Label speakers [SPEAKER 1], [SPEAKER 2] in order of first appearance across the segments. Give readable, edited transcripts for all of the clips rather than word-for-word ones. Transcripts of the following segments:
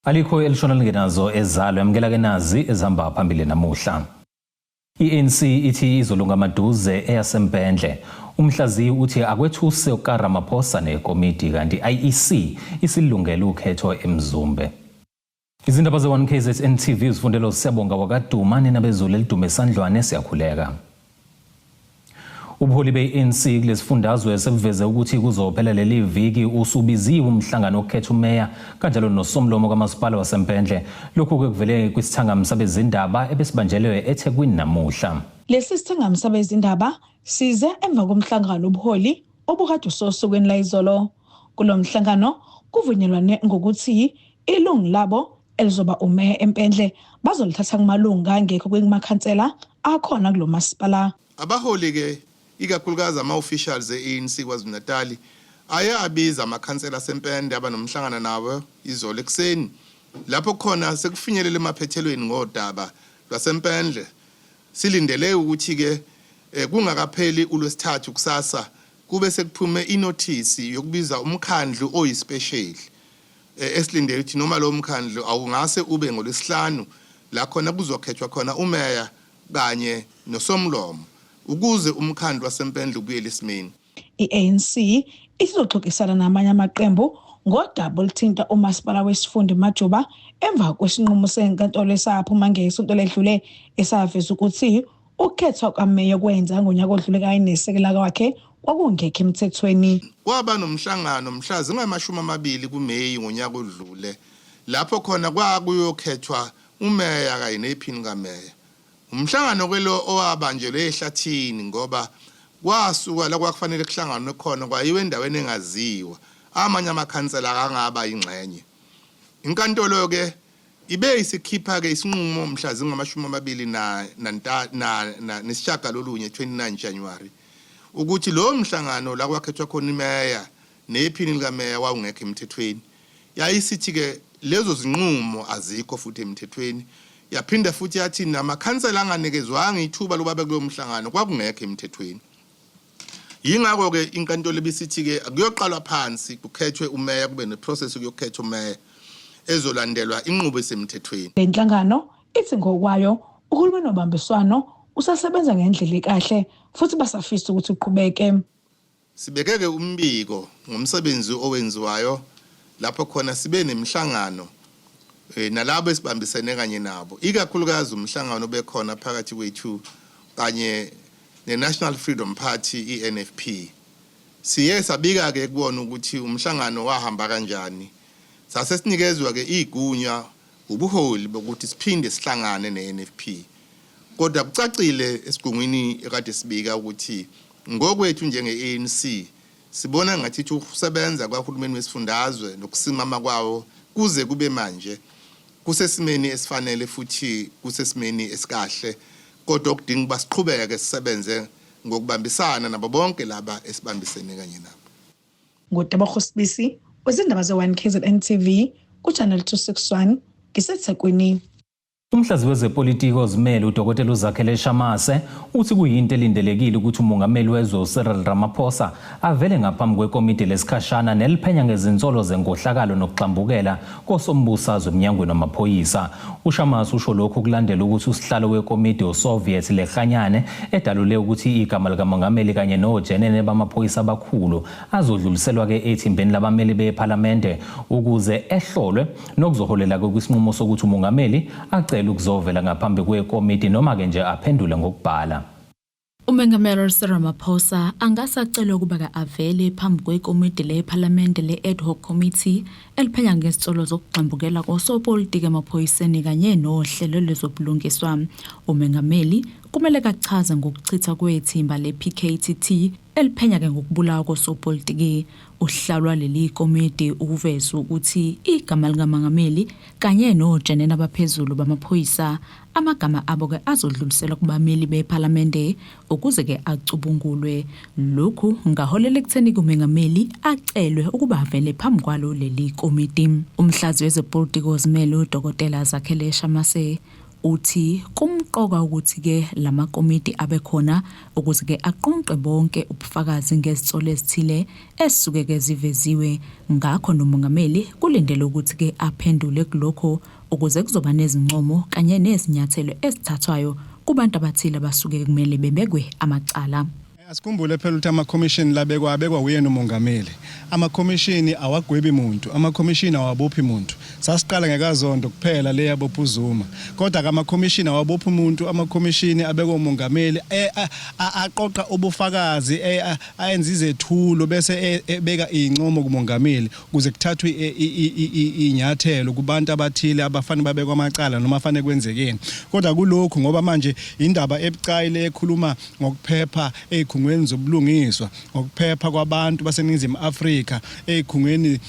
[SPEAKER 1] Alikho elishona lingenazo ezalo yamukela ke nazi ezihamba phambili namuhla. I-ANC ithi izolunga maduze eyaseMpendle. Umhlaziyi uthi akwethuse ukaRamaphosa nekomiti kanti i-IEC isilungele ukhetho eMzumbe. Izindaba ze-1 KZN TV uzifundela uSiyabonga wakaduma ninabezulu elidume esandlwane siyakhuleka. Ubuholi be-ANC kulesifundazwe sebuveze ukuthi kuzophela leli viki usubiziwe umhlangano wokukhetha umeya kanjalo nosomlomo kamasipala waseMpendle. Lokhu-ke kuvele kwisithangami sabezindaba ebesibanjelwe eThekwini namuhla.
[SPEAKER 2] Lesi sithangami sabezindaba size emva komhlangano obuholi obukade usosukwini layizolo. Kulo mhlangano kuvunyelwane ngokuthi ilungu labo elizoba umeya eMpendle bazolithatha kumalungu angekho kwimakhansela akhona kulo masipala.
[SPEAKER 3] Abaholi-ke ikakhulukazi ama-officials e-ANC KwaZulu-Natali aye abiza amakhansela aseMpende abanomhlangano nawo izolo ekuseni lapho khona sekufinyelele emaphethelweni ngodaba lwaseMpendle. Silindele ukuthi-ke kungakapheli uLwesithathu kusasa kube sekuphume inothisi yokubiza umkhandlu oyisipesheli esilindele ukuthi noma lowo mkhandlu awungase ube ngoLwesihlanu la khona kuzokhethwa khona umeya kanye nosomlomo ukuze umkhandlu waseMpendle ubuyele esimeni.
[SPEAKER 2] I-ANC isizoxoxisana namanye amaqembu ngodaba oluthinta umasipala wesifunda iMajuba emva kwesinqumo senkantolo esaphuma ngesonto ledlule esaveza ukuthi ukukhethwa kwameya kwenza ngonyaka odlule kanye nesekela kwakhe kwakungekho emthethweni.
[SPEAKER 3] Kwaba nomhlangano mhla zingamashumi amabili kuMeyi ngonyaka odlule lapho khona kwakuyokhethwa umeya kanye nephini kameya. Umhlangano ke lo owabanjelwe ehlathini ngoba kwasuka la kwakufanele kuhlanganwe khona kwayiwe endaweni engaziwa, amanye amakhansela akangaba ingxenye. Inkantolo ke ibe isikhipha ke isinqumo mhla zingamashumi amabili na nesishiyagalolunye 29 January ukuthi lo mhlangano la kwakhethwa khona imeya nephini likameya wawungekho emthethweni. Yayisithi ke lezo zinqumo azikho futhi emthethweni. Yaphinda futhi yathi namakhansela anganikezwanga ithuba lokuba bekulowo mhlangano kwakungekho emthethweni. Yingakho ke inkantolo ebisithi ke kuyoqalwa phansi kukhethwe umeya, kube neprocess yokukhetha umeya ezolandelwa inqubo esemthethweni.
[SPEAKER 2] Le nhlangano ithi ngokwayo uhulumeni wobambiswano usasebenza ngendlela ekahle futhi basafisa ukuthi uqhubeke.
[SPEAKER 3] Sibekeke umbiko ngomsebenzi owenziwayo lapho khona sibe nemihlangano nalabo esibambisene kanye nabo, ikakhulukazi umhlangano obekhona phakathi kwethu kanye ne-National Freedom Party, i-NFP. Siye sabika ke kubona ukuthi umhlangano wahamba kanjani. Sase sinikezwa ke igunya ubuholi bokuthi siphinde sihlangane ne-NFP. Kodwa kucacile esigungwini ekade sibika ukuthi ngokwethu njenge-ANC sibona ngathi ukusebenza kwahulumeni wesifundazwe nokusimama kwawo kuze kube manje kusesimeni esifanele futhi kusesimeni esikahle, kodwa okudinga ukuba siqhubeke sisebenze ngokubambisana nabo bonke laba esibambisene kanye nabo.
[SPEAKER 2] NguTebogo Sibisi wezindaba ze-1 KZN TV ku-Channel 261 ngiseThekwini.
[SPEAKER 1] Umhlazi wezepolitiki ozimele uDokotela uZakhele Shamase uthi kuyinto elindelekile ukuthi umongameli wezwe uCyril Ramaphosa avele ngaphambi kwekomidi lesikhashana neliphenya ngezinsolo zenkohlakalo nokuxambukela kosombusazwe emnyangweni wamaphoyisa. UShamase usho lokhu kulandela ukuthi usihlalo wekomidi uSoviet Lekganyane edalule ukuthi igama likamongameli kanye nojenene bamaphoyisa abakhulu azodluliselwa-ke ethimbeni labameli bephalamende ukuze ehlolwe, nokuzoholela kwisinqumo sokuthi umongameli acele ukuzovela ngaphambi kwekomiti noma-ke nje aphendule ngokubhala.
[SPEAKER 4] Umengameli Cyril Ramaphosa angase acelwe ukuba avele phambi kwekomidi lephalamende le-Ad Hoc Committee eliphenya ngezinsolo zokugxambukela kosopolitiki emaphoyiseni kanye nohlelo lwezobulungiswa. Umengameli kumele kachaze ngokuchitha kwethimba le-PKTT eliphenya-ke ngokubulawa kosopolitiki. Uhlalwa leli komidi ukuveza ukuthi igama likamongameli kanye nojenene abaphezulu bamaphoyisa amagama abo-ke azodluliselwa kubameli bephalamende ukuze-ke acubungulwe. Lokhu kungaholela ekutheni kumengameli acelwe ukuba avele phambi kwalo leli komiti. Umhlazi wezepolitiki ozimele uDokotela Zakhele Shamase. Uthi kumqoka ukuthi-ke lamakomidi abe khona ukuze-ke aqoqe bonke ubufakazi ngezinsolo ezithile ezisuke-ke ziveziwe. Ngakho nomongameli kulindele ukuthi-ke aphendule kulokho ukuze kuzoba nezincomo kanye nezinyathelo ezithathwayo kubantu abathile abasuke kumele bebekwe amacala.
[SPEAKER 5] Asikhumbule phela ukuthi amakhomishini labekwa abekwa uyena umongameli. Amakhomishini awagwebi muntu, amakhomishini awabophi muntu. Sasiqala ngekaZondo kuphela le yabopha uZuma. Kodwa ke amakhomishini awabophi umuntu, amakhomishini abekwa umongameli aqoqa ubufakazi, ayenza izethulo bese ebeka izincomo kumongameli ukuze kuthathwe inyathelo kubantu abathile abafanele babekwe amacala noma fanele kwenzekeni. Kodwa kulokhu ngoba manje indaba ebucayi le ekhuluma ngokuphepha ezikhungweni zobulungiswa, ngokuphepha kwabantu baseNingizimu Afrika ezikhungweni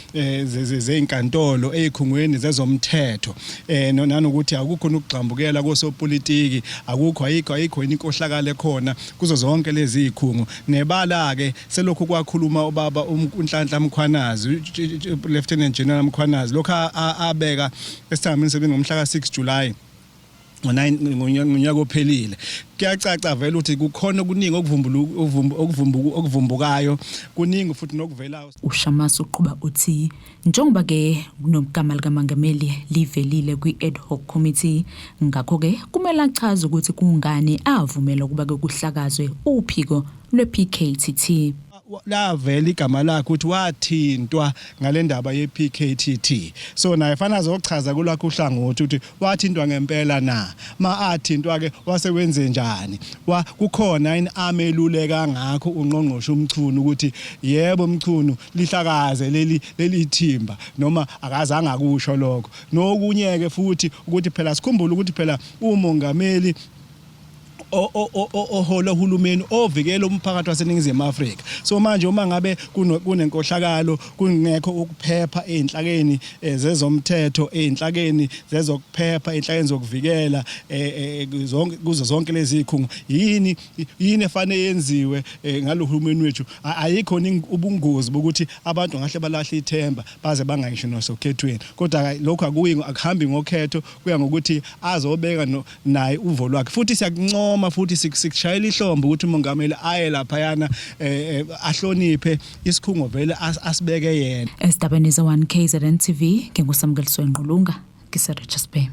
[SPEAKER 5] zezinkantolo, ezikhungweni zezomthetho, nanokuthi akukho nokugxambukela kosopolitiki, akukho ayikho ayikho inkohlakalo ekhona kuzo zonke lezi zikhungo. Nebala ke selokhu kwakhuluma ubaba uNhlanhla Mkhwanazi, Lieutenant General Mkhwanazi, lokho abeka esithangamini sebenzi ngomhla ka-6 July ngonyaka ophelile, kuyacaca vele ukuthi kukhona okuningi okuvumbukayo, kuningi futhi nokuvelayo.
[SPEAKER 4] UShamase uqhuba uthi njengoba ke kunogama likamongameli livelile kwi-ad hoc committee, ngakho-ke kumele achaze ukuthi kungani avumela ukuba ke kuhlakazwe uphiko lwe-PKTT.
[SPEAKER 5] Lavela igama lakhe ukuthi wathintwa ngale ndaba ye-PKTT, so naye fanele azochaza kulwakhe uhlangothi ukuthi wathintwa ngempela na, ma athintwa ke wase wenze njani, wa kukhona yini ameluleka ngakho ungqongqoshe uMchunu ukuthi yebo Mchunu, lihlakaze leli thimba, noma akazange akusho lokho. Nokunye ke futhi ukuthi phela sikhumbule ukuthi phela umongameli ohola uhulumeni ovikela umphakathi waseNingizimu Afrika. So manje uma ngabe kunenkohlakalo, kungekho ukuphepha ezinhlakeni zezomthetho, ezinhlakeni zezokuphepha, ezinhlakeni zokuvikela, zonke kuzo zonke lezi zikhungo, yini efanele yenziwe ngalohulumeni wethu? Ayikho ubungozi bokuthi abantu ngahle balahle ithemba baze bangangisho nosokhethweni, kodwa lokho akuyi, akuhambi ngokhetho, kuya ngokuthi azobeka naye uvo lwakhe. Futhi siyakuncoma futhi sikushayela ihlombe ukuthi umongameli aye laphayana, ahloniphe isikhungo vele asibeke yena.
[SPEAKER 4] Ezindabeni ze-1 KZN TV, nginguSamukeliswe Ngqulunga, ngise-Richards Bay.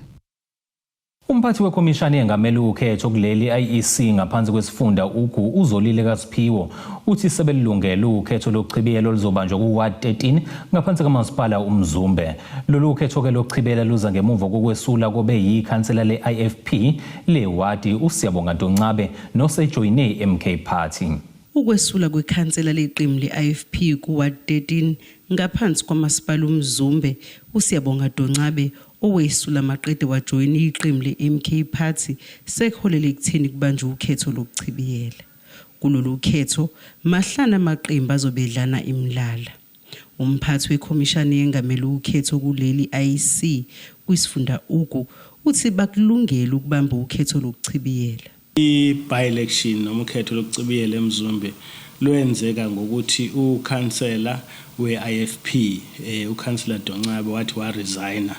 [SPEAKER 1] Umphathi wekhomishani engamele ukhetho kuleli, IEC, ngaphansi kwesifunda Ugu, uZolile Kasiphiwo, uthi sebelungele ukhetho lokuchibiyela oluzobanjwa ku-ward 13 ngaphansi kamasipala uMzumbe. Lolu khetho-ke lokuchibiyela luza ngemuva kokwesula kobe yikhansela le-IFP le wadi uSiyabonga Doncabe nosejoyine i-MK Party.
[SPEAKER 6] Ukwesula kwekhansela leqembu le-IFP ku-ward 13 ngaphansi kwamasipala uMzumbe, uSiyabonga Doncabe, owesula maqede wajoyina iqembu le-MK Party, sekuholele ekutheni kubanjwe ukhetho lokuchibiyela. Kulolu khetho mahlanu amaqembu azobe edlana imilala. Umphathi wekhomishani yengamele ukhetho kuleli, IEC, kwisifunda Ugu, uthi bakulungela ukubamba ukhetho lokuchibiyela.
[SPEAKER 7] I-by-election noma ukhetho lokucibiyela eMzumbe lwenzeka ngokuthi ukhansela we-IFP, ukhansela Doncabe, wathi waresigna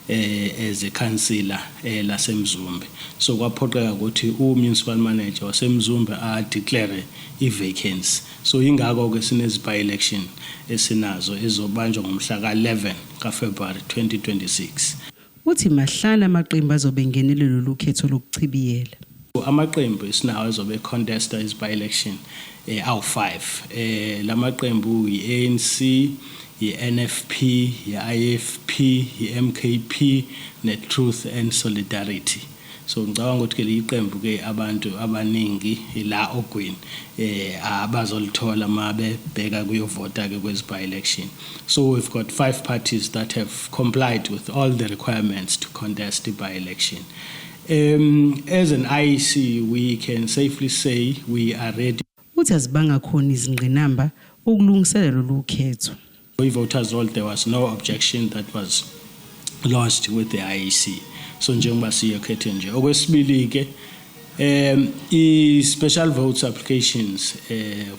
[SPEAKER 7] as a councillor laseMzumbe, so kwaphoqeka ukuthi u-municipal manager waseMzumbe a-declare i-vacancy. So ingakho ke sinezi by-election esinazo ezobanjwa ngomhla ka-11 kaFebruary 2026.
[SPEAKER 6] Uthi mahlanu amaqembu azobe engenele lolu khetho lokuchibiyela.
[SPEAKER 7] Amaqembu esinawo ezobe contesta is by-election awu-5. Lamaqembu i-ANC, i-NFP, i-IFP, i-MKP ne-Truth and Solidarity. So ngicabanga ukuthi ke liqembu ke abantu abaningi la Ogwini abazolithola mabebheka kuyovota ke kwezi by election. So we've got five parties that have complied with all the requirements to contest the by election. As an IEC, we can safely say we are ready.
[SPEAKER 6] Uthi azibanga khona izingqinamba ukulungiselela lolu khetho.
[SPEAKER 7] I-voters roll, there was no objection that was lodged with the IEC. So njengoba siyokhethe nje. Okwesibili ke, i-special votes applications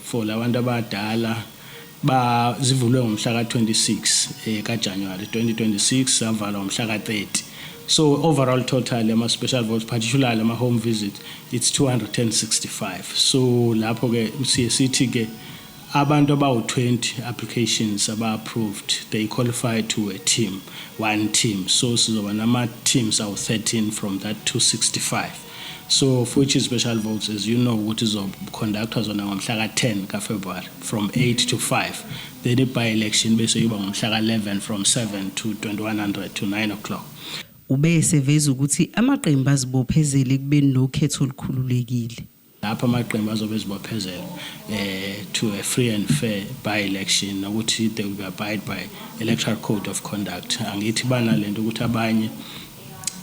[SPEAKER 7] for labantu abadala ba zivulwe ngomhla ka-26 kaJanuary 2026, savalwa ngomhla ka-30. So overall total ama special votes, particularly ama home visit, it's 265. So lapho ke siye sithi ke abantu abawu-20 applications aba-approved, they qualify to a team, one team. So sizoba nama-teams awu-13 from that 265. So for which special votes, as you know, ukuthi izoconductwa zona ngomhla ka-10 kaFebruary from 8 to 5, then i-by-election bese iba ngomhla ka-11 from 7 to 2100 to 9 o'clock.
[SPEAKER 6] Ube eseveza ukuthi amaqembu azibophezele ekubeni nokhetho olukhululekile.
[SPEAKER 7] Lapho amaqembu azobe ezibophezela to a free and fair by-election, nokuthi they will abide by electoral code of conduct. Angithi banalento ukuthi abanye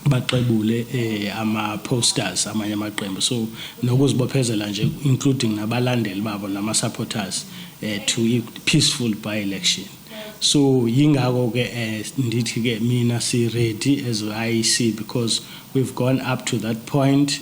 [SPEAKER 7] baxebule ama posters amanye amaqembu, so nokuzibophezela nje, including nabalandeli babo nama supporters, to a peaceful by-election. So yingakho ke ndithi ke mina si ready as IEC, because we've gone up to that point.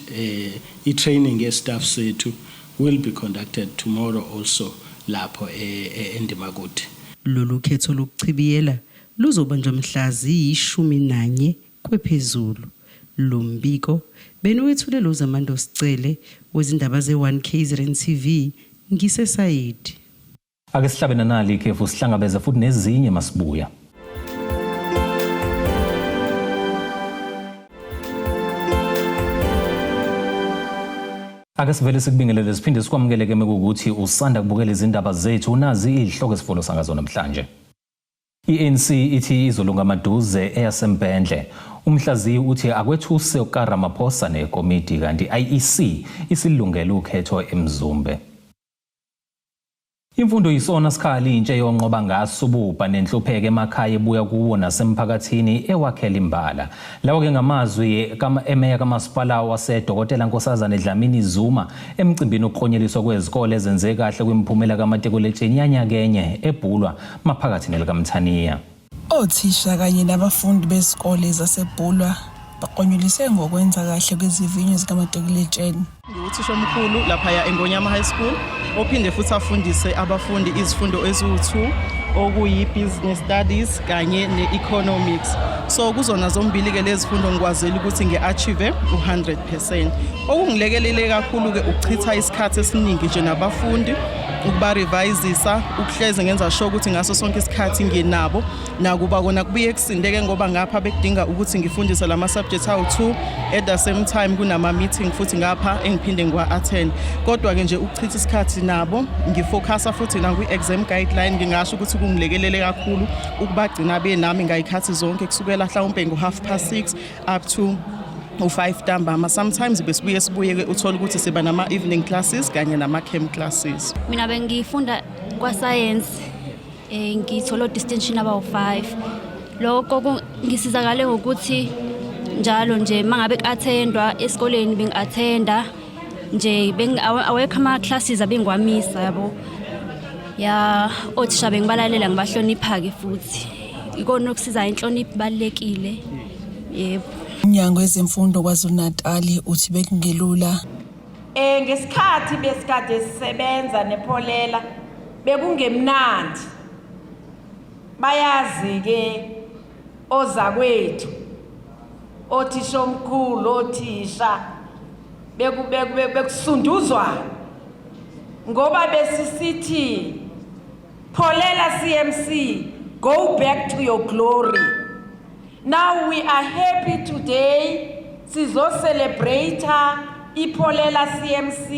[SPEAKER 7] I-training ye-staff sethu will be conducted tomorrow also lapho eNdimakude.
[SPEAKER 6] Lolu khetho lokuchibiyela luzobanjwa mhla ziyi-11 kwephezulu. Lo mbiko beniwethulelwa uZamando Sicele wezindaba ze-1 KZN TV ngiseSayidi.
[SPEAKER 1] Ake sihlabe nanali ikhefu, sihlangabeze futhi nezinye masibuya. Ake sivele sikubingelele siphinde sikwamukele ke mekuwukuthi usanda kubukela izindaba zethu. Nazi izihloko esifolosa ngazo namhlanje. I-ANC ithi izolunga maduze eyasempendle. Umhlaziyi uthi akwethuse ukaRamaphosa nekomiti, kanti IEC isilungele ukhetho eMzumbe. Imfundo yisona sikhali intsha yonqoba ngaso ububha nenhlupheko emakhaya ebuya kuwo nasemphakathini ewakhela imbala. Lawo ke ngamazwi emeya kamasipala waseDokotela Nkosazana Dlamini Zuma emcimbini wokuklonyeliswa kwezikole ezenze kahle kwimiphumela kamatikuletsheni yanyakenye eBhulwa maphakathi nelikaMthaniya.
[SPEAKER 2] Othisha kanye nabafundi bezikole zaseBhulwa baklonyeliswe ngokwenza kahle kwezivinyo zikamatikuletsheni.
[SPEAKER 8] Ngiwuthisha omkhulu laphaya eNgonyama High School, ophinde futhi afundise abafundi izifundo eziwu-2, okuyi-business studies kanye ne-economics. So kuzona zombili-ke lezi fundo ngikwazile ukuthi ngi-achieve u-100%. Okungilekelele kakhulu-ke ukuchitha isikhathi esiningi nje nabafundi, ukubarevisisa, ukuhleze ngenza sure ukuthi ngaso sonke isikhathi nginabo. Nakuba kona kubuye kusindeke ngoba ngapha bekudinga ukuthi ngifundise lama subjects awu-2 at the same time, kunama-meeting futhi ngapha engiphinde ngiwa-attend, kodwa-ke nje ukuchitha isikhathi nabo, ngifocusa futhi nakwi-exam guideline, ngingasho ukuthi kungilekelele kakhulu ukubagcina benami ngayikhathi zonke, kusukela mhlawumpe ngo-6:30 up to u-5 ntambama. Sometimes besibuye sibuye-ke uthole ukuthi siba nama-evening classes kanye nama-camp classes.
[SPEAKER 9] Mina bengifunda kwa-science, ngithole distinction abawu-5. Lokho ngisizakale ngokuthi njalo nje mangabe ku-attendwa esikoleni bengi-attenda nje, awekho ama-classes abengiwamisa, yabo. Ya, othisha bengibalalela, ngibahlonipha-ke futhi. Ikona okusizayo, inhlonipho ibalulekile, yebo.
[SPEAKER 2] Umnyango wezemfundo KwaZulu-Natali uthi bekungelula.
[SPEAKER 10] Ngesikhathi besikade sisebenza nePholela bekungemnandi. Bayazi ke ozakwethu, othisha omkhulu, othisha, bekusunduzwa ngoba besisithi, "Pholela CMC, go back to your glory." Now we are happy today sizo celebrate iPholela CMC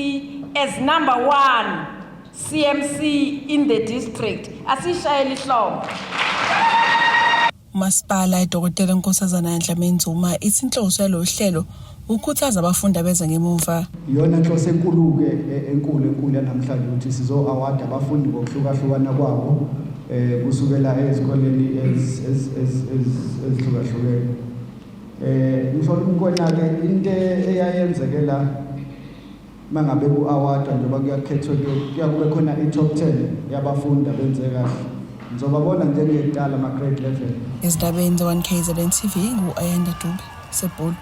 [SPEAKER 10] as number 1 CMC in the district. Asishayele ihlombe.
[SPEAKER 2] Umasipala iDokotela Nkosazana Dlamini Zuma ithi inhloso yalo hlelo ukukhuthaza abafundi abeza ngemuva.
[SPEAKER 11] Iyona nhloso enkulu-ke, enkulu enkulu yanamhlanje ukuthi sizo-award abafundi ngokuhlukahlukana kwabo, kusukela ezikoleni ezihlukahlukene. Mhlola umkwena-ke into eyayenzeke la, mangabe ku-awardwa, njengoba kuyakhethwe, kuya kube khona i-top 10 yabafundi abenze kahle. Ngizobabona njengedala ama-grade level.
[SPEAKER 2] Ezindabeni ze-1 KZN TV, ngu-Ayanda Dube, seBhulu.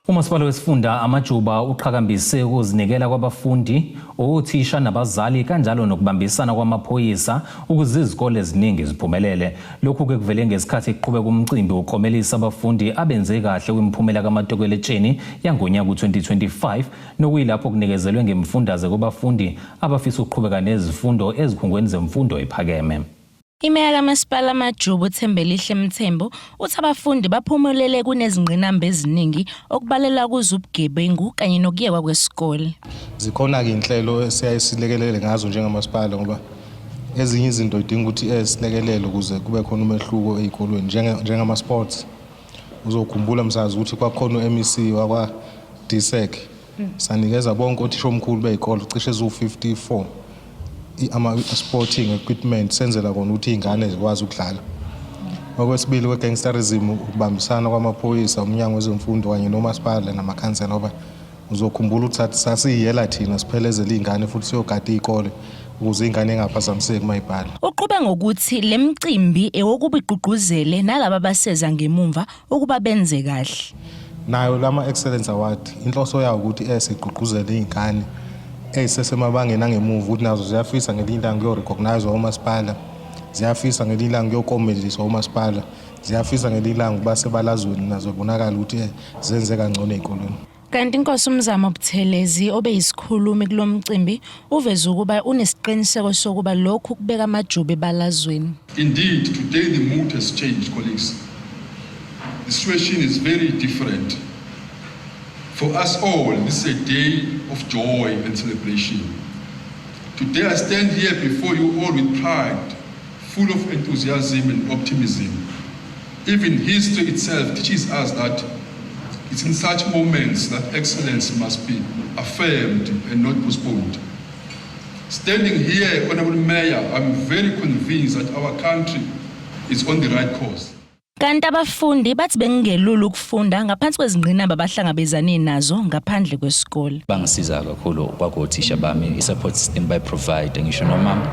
[SPEAKER 1] Umasipala wesifunda Amajuba uqhakambise ukuzinikela kwabafundi, othisha nabazali kanjalo nokubambisana kwamaphoyisa ukuze izikole eziningi ziphumelele. Lokhu-ke kuvele ngesikhathi kuqhubeka umcimbi wokuklomelisa abafundi abenze kahle kwimiphumela kamatokeletsheni yangonyaka u-2025 nokuyilapho kunikezelwe ngemifundaze kubafundi abafisa ukuqhubeka nezifundo ezikhungweni zemfundo ephakeme.
[SPEAKER 12] Imeya kaMasipala Amajuba uThembelihle Mthembu uthi abafundi baphumelele kunezingqinamba eziningi okubalelwa kuzo ubugebengu kanye nokuyekwa kwesikole.
[SPEAKER 13] Zikhona-ke iy'nhlelo esiyaye silekelele ngazo njengamasipala ngoba ezinye izinto idinga ukuthi silekelele ukuze kube khona umehluko ey'kolweni njengama-sports. Uzokhumbula msazi ukuthi kwakukhona u-MEC wakwa-DSEC sanikeza bonke othishomkhulu bey'kole cishe eziwu-54 ama-sporting equipment senzela kona ukuthi iy'ngane zikwazi ukudlala. Okwesibili kwe-gangsterism ukubambisana kwamaphoyisa, umnyango wezemfundo kanye nomasipala namakhansela ngoba uzokhumbula ukuthi sasiyiyela thina siphelezele iy'ngane futhi siyogada iy'kole ukuze iy'ngane ingaphazamiseki uma ibhala.
[SPEAKER 12] Uqhube ngokuthi le micimbi ewokuba igqugquzele nalaba abaseza ngemumva ukuba benze kahle.
[SPEAKER 13] Nayo lama Excellence Award inhloso yawo ukuthi sigqugquzele iy'ngane ey'sesemabangeni angemuva ukuthi nazo ziyafisa ngelinye ilanga kuyo-recognize-wa umasipala, ziyafisa ngelinye ilanga kuyokomeliswa umasipala, ziyafisa ngelinye ilanga ukuba sebalazweni nazo bonakala ukuthi zenze kangcono ey'kolweni.
[SPEAKER 12] Kanti inkosi uMzamo Buthelezi obeyisikhulumi kulo mcimbi uveze ukuba unesiqiniseko sokuba lokhu kubeka amajuba ebalazweni.
[SPEAKER 14] Indeed, today the mood has changed, colleagues. The situation is very different. For us all, this is a day of joy and celebration. Today I stand here before you all with pride, full of enthusiasm and optimism. Even history itself teaches us that it's in such moments that excellence must be affirmed and not postponed. Standing here, Honorable Mayor, I'm very convinced that our country is on the right course.
[SPEAKER 12] Kanti abafundi bathi bengelula ukufunda ngaphansi kwezingqinamba abahlangabezane nazo ngaphandle kwesikole.
[SPEAKER 15] Bangisiza kakhulu kwakothisha bami, i-support system bayi-provide ngisho noma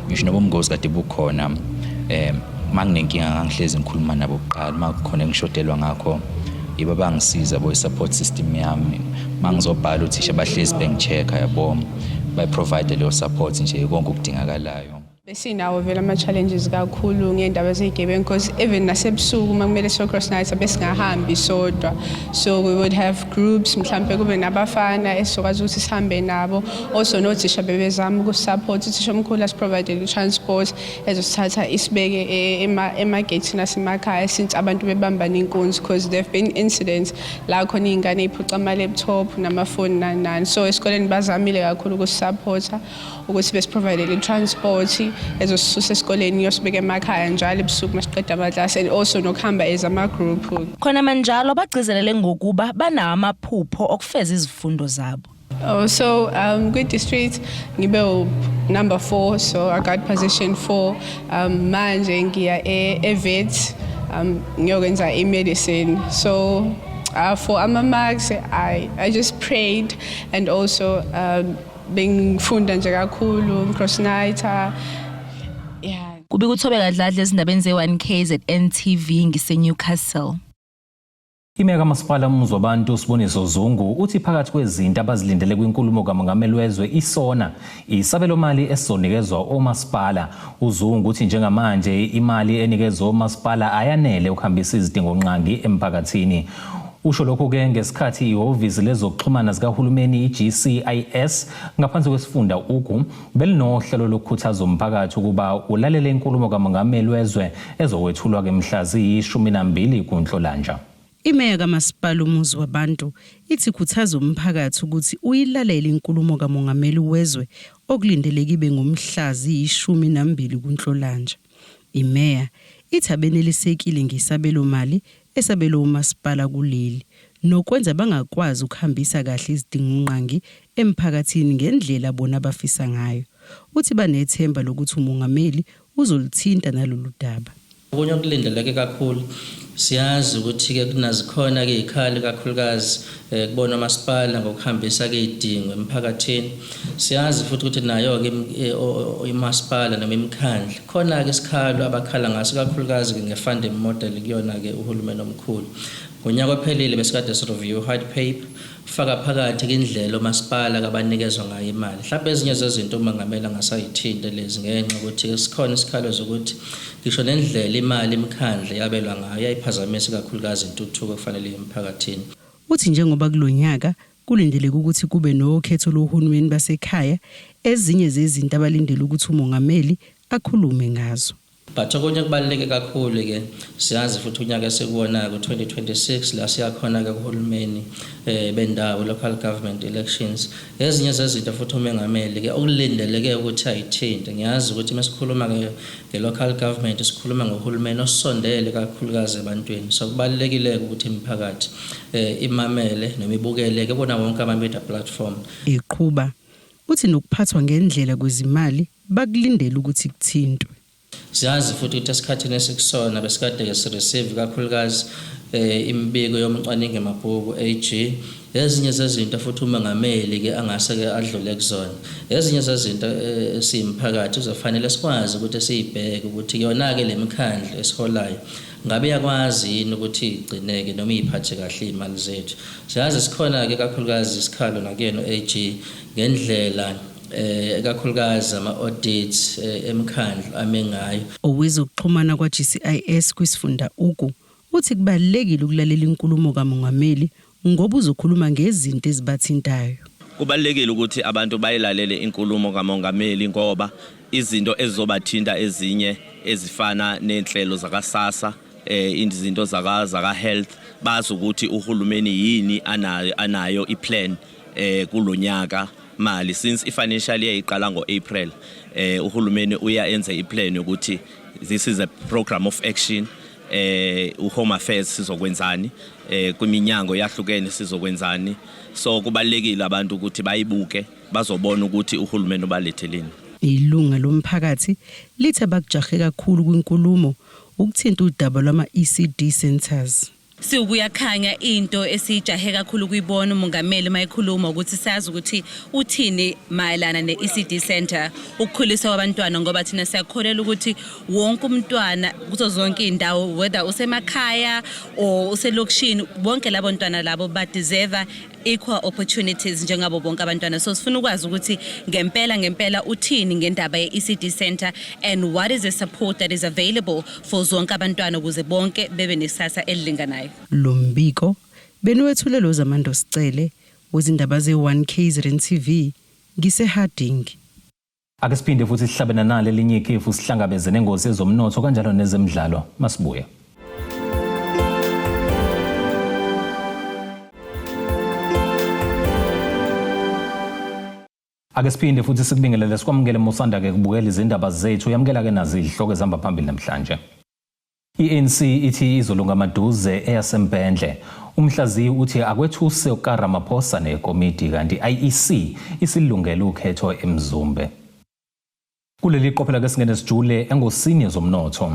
[SPEAKER 15] ubungozi kade bukhona. Manginenkinga ngangihlezi ngikhuluma nabo kuqala, makukhona engishodelwa ngakho yibo bangisiza bo i-support system yami. Mangizobhala uthisha bahlezi bengi-check-a yabo, bayi-provide leyo support nje konke okudingakalayo.
[SPEAKER 16] Besinawo vele ama-challenges kakhulu ngey'ndaba zey'gebengu because even nasebusuku uma kumele siyo-cross night besingahambi sodwa, so we would have groups, mhlampe kube nabafana esizokwazi ukuthi sihambe nabo. Also nothisha bebezama ukusupport. Uthisha omkhulu asi-provide i-transport ezosithatha isibeke emageyithini asemakhaya since abantu bebambana inkunzi, because there have been incidents la khona iy'ngane ey'phuca ama-laptop namafoni nani nani. So esikoleni bazamile kakhulu ukusupporta ukuthi besi-provide i-transport ezosisusa esikoleni iyosibeka emakhaya njalo ebusuku masiqeda amaklasi, and also nokuhamba as ama-group.
[SPEAKER 12] Khona manjalo bagcizelele ngokuba banawo amaphupho okufeza izifundo zabo.
[SPEAKER 16] Oh, so kwi-district ngibe number 4, so I got position 4. Manje ngiya e-Wits ngiyokwenza i-medicine. So for ama-marks I just prayed and also bengifunda nje kakhulu, cross nighter, yeah.
[SPEAKER 12] Kubika uThobeka Dladla ezindabeni ze-1 KZN TV ngise-Newcastle.
[SPEAKER 1] Imeya kamasipala Umzwabantu uSiboniso Zungu uthi phakathi kwezinto abazilindele kwinkulumo kamongameli wezwe isona isabelomali esizonikezwa omasipala. UZungu uthi njengamanje imali enikezwa omasipala ayanele ukuhambisa izidingongqangi emphakathini. Usho lokhu ke ngesikhathi ihhovisi lezokuxhumana zikahulumeni i-GCIS ngaphansi kwesifunda Ugu belinohlelo lokukhuthaza umphakathi ukuba ulalele inkulumo kamongameli wezwe ezokwethulwa ke mhla ziyi-12 kuNhlolanja.
[SPEAKER 6] Imeya kamasipala Umuzi Wabantu ithi khuthaza umphakathi ukuthi uyilalele inkulumo kamongameli wezwe okulindeleke ibe ngomhla ziyi-12 kuNhlolanja. Imeya ithi abenelisekile ngesabelomali esabelwe umasipala kuleli nokwenza bangakwazi ukuhambisa kahle izidingongqangi emphakathini ngendlela bona abafisa ngayo. Uthi banethemba lokuthi umongameli uzoluthinta nalolu daba.
[SPEAKER 17] Okunye okulindeleke kakhulu, siyazi ukuthi-ke kunazikhona-ke iy'khali kakhulukazi kubona umasipala ngokuhambisa-ke iy'dingo emphakathini. Siyazi futhi ukuthi nayo-ke imasipala noma imikhandlu khona-ke isikhalo abakhala ngaso kakhulukazi-ke nge-funding model kuyona-ke uhulumeni omkhulu. Ngonyaka ophelile besikade si-review white paper, faka phakathi indlela omasipala kabanikezwa ngayo imali. Mhlawumbe ezinye zezinto umongameli angasayithinte lezi ngenxa ukuthi sikhona isikhalo zokuthi ngisho nendlela imali imikhandlu yabelwa ngayo yayiphazamisa kakhulukazi intuthuko ekufanele emphakathini.
[SPEAKER 6] Uthi njengoba kulonyaka kulindeleke ukuthi kube nokhetho lohulumeni basekhaya, ezinye zezinto abalindele ukuthi umongameli akhulume ngazo.
[SPEAKER 17] But okunye kubaluleke kakhulu ke, siyazi futhi unyaka esikuwona ku-2026 la siyakhona ke kuhulumeni bendawo, local government elections. Ezinye zezinto futhi umengameli ke okulindeleke ukuthi ayithinte, ngiyazi ukuthi masikhuluma ke nge-local government sikhuluma ngohulumeni osondele kakhulukazi ebantwini, so kubalulekile ukuthi imiphakathi imamele noma ibukele ke kubona wonke ama-media platform.
[SPEAKER 6] Eqhuba uthi nokuphathwa ngendlela kwezimali bakulindele ukuthi kuthintwe.
[SPEAKER 17] Siyazi futhi ukuthi esikhathini esikusona besikade ke si-receive kakhulukazi imibiko yomcwaningi mabhuku AG. Ezinye zezinto futhi umongameli ke angase ke adlule kuzona, ezinye zezinto esiyimphakathi uzofanele sikwazi ukuthi siyibheke ukuthi yona ke lemikhandlu esiholayo ngabe yakwazi yini ukuthi igcineke noma iphathe kahle imali zethu. Siyazi sikhona ke kakhulukazi isikhalo nakuyena AG ngendlela kakhulukazi ama-audits emkhandlu ame ngayo.
[SPEAKER 6] Owezokuxhumana kwa-GCIS kwisifunda Ugu uthi kubalulekile ukulalela inkulumo kamongameli ngoba uzokhuluma ngezinto ezibathintayo.
[SPEAKER 18] Kubalulekile ukuthi abantu bayilalele inkulumo kamongameli ngoba izinto ezizobathinta ezinye ezifana nenhlelo zakaSASSA, izinto zaka health, bazi ukuthi uhulumeni yini anayo iplan kulonyaka mali, since i-financial year iqala ngo-April. Uhulumeni uya enze iplan yokuthi this is a program of action, uHome Affairs sizokwenzani, kwiminyango yahlukene sizokwenzani. So kubalekile abantu ukuthi bayibuke, bazobona ukuthi uhulumeni ubaletheleni.
[SPEAKER 6] Ilunga lomphakathi lithe bakujahe kakhulu kwinkulumo ukuthinta udaba lwama-ECD centers.
[SPEAKER 12] Siwukuyakhanya, into esijahe kakhulu kuyibona umongameli mayekhuluma ukuthi sazi ukuthi uthini mayelana ne-ECD center, ukukhuliswa kwabantwana, ngoba thina siyakholelwa ukuthi wonke umntwana kuzo zonke iy'ndawo, whether usemakhaya or uselokishini, bonke labo ntwana labo badeserve equal opportunities njengabo bonke abantwana. So sifuna ukwazi ukuthi ngempela ngempela uthini ngendaba ye-ECD center and what is the support that is available for zonke abantwana ukuze bonke bebe nesasa elilinganayo.
[SPEAKER 6] Lo mbiko beniwethulelwe uZamando Sicele wezindaba ze-1 KZN TV, ngiseHarding.
[SPEAKER 1] Ake siphinde futhi sihlabene nalo elinye ikhefu, sihlangabeze nengozi yezomnotho kanjalo nezemidlalo masibuye. Ake siphinde futhi sikubingelele, sikwamukele musanda ke kubukela izindaba zethu. Yamukela ke nazi izihloko ezihamba phambili namhlanje. I-ANC ithi izolunga maduze eyasempendle. Umhlaziyi uthi akwethuse ukaRamaphosa nekomiti, kanti IEC isilungele ukhetho eMzumbe. Kuleli qophela ke singene sijule engosini yezomnotho.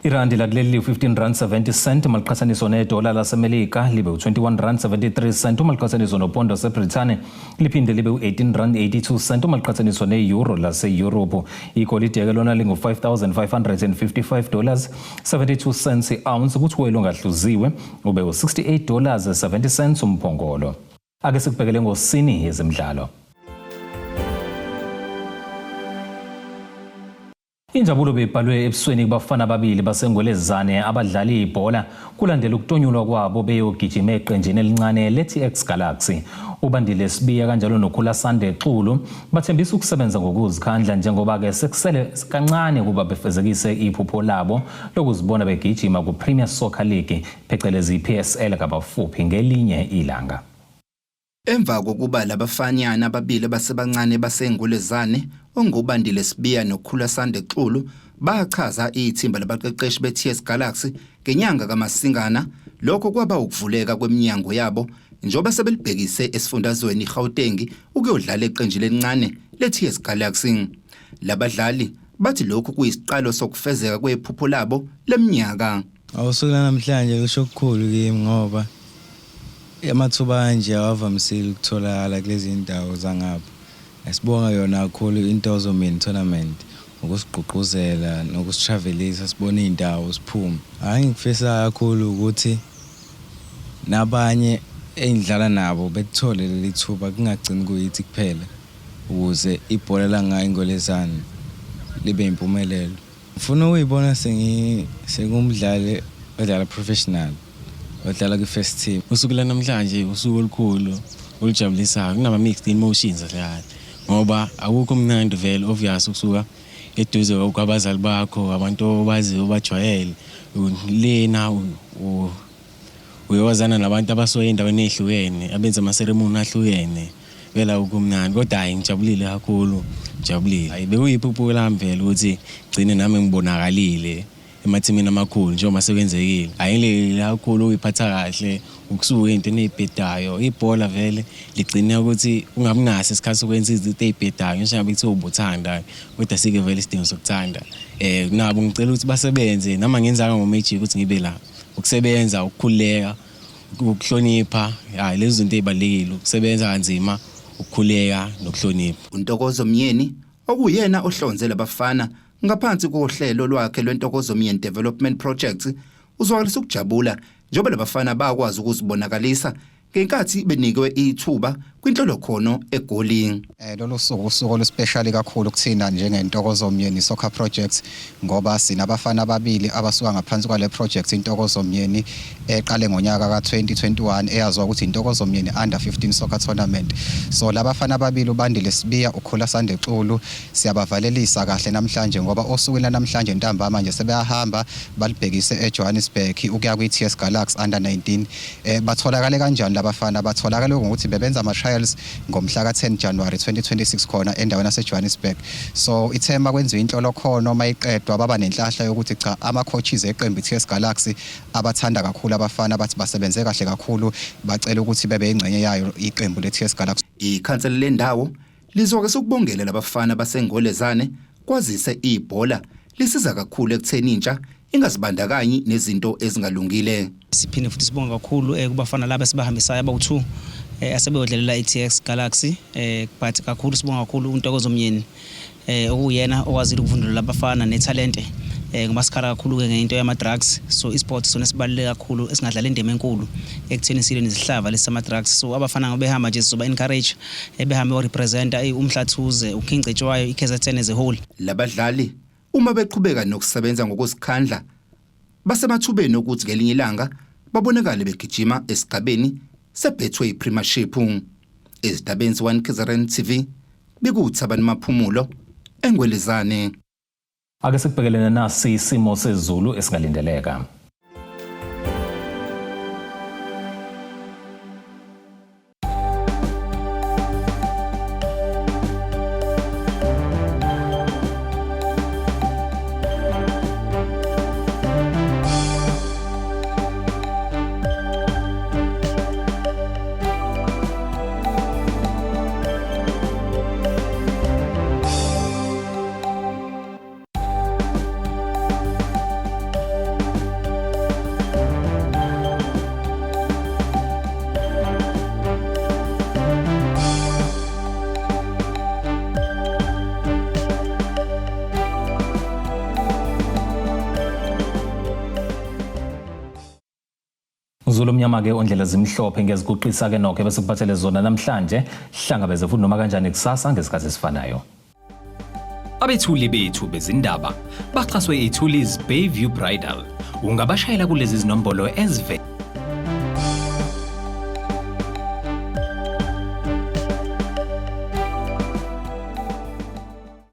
[SPEAKER 1] Irandi lakuleli li-15 rand 70 cent uma liqhathaniswa nedola laseMelika, libe u-21 rand 73 cent uma liqhathaniswa nopondo waseBrithani, liphinde libe u-18 rand 82 cent uma liqhathaniswa ne-euro lase-Europe. Igolide-ke lona lingu-5555 dollars 72 cents i-ounce, kuthi welo ongahluziwe ube u-68 dollars 70 cents umphongolo. Ake sikubhekele ngosini yezemidlalo. Injabulo beyibhalwe ebusweni kubafana ababili baseNgwelezane abadlala ibhola kulandela ukutonyulwa kwabo beyogijima eqenjini elincane le-TS Galaxy. Ubandile Sibiya kanjalo noKhula Sande Xulu bathembisa ukusebenza ngokuzikhandla njengoba-ke sekusele kancane ukuba befezekise iphupho labo lokuzibona begijima ku-Premier Soccer League, phecelezi i-PSL kabafuphi, ngelinye ilanga.
[SPEAKER 19] Emva kokuba labafanyana ababili abasebancane baseNgwelezane, onguBandile Sibiya noKhula Sande Xulu, bachaza ithimba labaqeqeshi be-TS Galaxy ngenyanga kaMasingana, lokho kwaba ukuvuleka kweminyango yabo njengoba sebelibhekise esifundazweni iGauteng ukuyodlala eqenjini elincane le-TS Galaxy. Labadlali bathi lokhu kuyisiqalo sokufezeka kwephupho labo leminyaka.
[SPEAKER 20] Awusuku namhlanje kusho okukhulu kimi ngoba amathuba kanje awavamisile ukutholakala kulezi ndawo zangapha. Sibonga yona kakhulu iNtozo Mini Tournament Ukusigqugquzela nokusitravelisa sibone iy'ndawo siphume. Hhayi ngikufisa kakhulu ukuthi nabanye engidlala nabo bethole leli thuba kungagcini kuyithi kuphela ukuze ibhola langa eNgwelezane libe impumelelo. Ngifuna ukuyibona sengumdlali odlala professional, odlala kwi-first team.
[SPEAKER 7] Usuku lanamhlanje usuku olukhulu olujabulisayo, kunama-mixed emotions kahle kahle ngoba akukho mnandi vele obvious ukusuka eduze kwabazali bakho, abantu obaziyo obajwayele lena uyowazana nabantu abasuka ey'ndaweni ey'hlukene abenza amaseremoni ahlukene. Vele akukho mnandi kodwa hhayi ngijabulile kakhulu, ngijabulile. Hhayi bekuyiphupho lami vele ukuthi gcine nami ngibonakalile emathimini amakhulu njengoba sekwenzekile. Hhayi ngilekile kakhulu ukuy'phatha kahle, ukusuka ey'ntweni ey'bhedayo. Ibhola vele ligcine ukuthi ungabi naso isikhathi sokwenza izinto ey'bhedayo ngisho ngabe kuthiwa ubuthanda kodwa asikho vele isidingo sokuthanda. Nabo ngicela ukuthi basebenze nami angenzanga ngo-magic ukuthi ngibe la. Ukusebenza, ukukhululeka. Ukuhlonipha, hayi lezi zinto ezibalulekile, ukusebenza kanzima, ukukhuleka nokuhlonipha.
[SPEAKER 19] UNtokozo Myeni okuyena ohlonze labafana ngaphansi kohlelo lwakhe lweNtokozo Myeni Development Project uzwakalisa ukujabula njengoba labafana bakwazi ukuzibonakalisa ngenkathi benikwe ithuba kwinhlolokhono eGoli.
[SPEAKER 21] Lolu suku usuku oluspecial kakhulu kuthina njengeNtokozo Myeni Soccer Project ngoba sinabafana ababili abasuka ngaphansi kwale project iNtokozo Myeni eqale ngonyaka ka-2021 eyaziwa ukuthi iNtokozo Myeni Under 15 Soccer Tournament. So labafana ababili uBandile Sibiya, uKhula Sande Xulu siyabavalelisa kahle namhlanje ngoba osukwini lanamhlanje ntambama nje sebeyahamba balibhekise eJohannesburg ukuya kwi-TS Galaxy Under 19. Batholakale kanjani labafana? Batholakale ngokuthi bebenza ama-trials ngomhla ka-10 January 2026 khona endaweni yaseJohannesburg. So ithe makwenziwa inhlolokhono mayiqedwa baba nenhlahla yokuthi cha ama-coaches eqembu i-TS Galaxy abathanda kakhulu abafana bathi basebenze kahle kakhulu bacela ukuthi bebe ingxenye yayo iqembu le-TS Galaxy.
[SPEAKER 19] Ikhansela lendawo lizoke sokubongela labafana baseNgwelezane kwazise ibhola lisiza kakhulu ekutheni intsha ingazibandakanyi nezinto ezingalungile.
[SPEAKER 22] Siphinde futhi sibonge kakhulu kubafana laba esibahambisayo abawu-2 asebeyodlalela i-TS Galaxy, but kakhulu sibonga kakhulu uNtokozo Myeni, okuwuyena okwazile ukuvundulula abafana nethalente, ngoba sikhala kakhulu-ke ngento yama-drugs. So i-sport sona sibaluleke kakhulu, esingadlala indima enkulu ekutheni silwe nezihlava lesi sama-drugs. So abafana ngoba behamba nje sizoba encourage, behambe beyorepresenta uMhlathuze, uKing Cetshwayo, i-KZN as a whole.
[SPEAKER 19] Labadlali uma beqhubeka nokusebenza ngokuzikhandla basemathubeni okuthi ngelinye ilanga babonakale begijima esigabeni seBetway Premiership. Ezindabeni ze-1 KZN TV bekuwuThabani Maphumulo eNgwelezane.
[SPEAKER 1] Ake sikubhekelene nasi isimo sezulu esingalindeleka. Zulu omnyama ke ondlela zimhlophe ngiyaziguqisa ke nokho bese kuphathele zona namhlanje hlangabeze futhi noma kanjani kusasa ngesikhathi esifanayo.
[SPEAKER 23] Abethuli bethu bezindaba baxhaswe iThulis Bayview Bridal. Ungabashayela kulezi zinombolo ezivela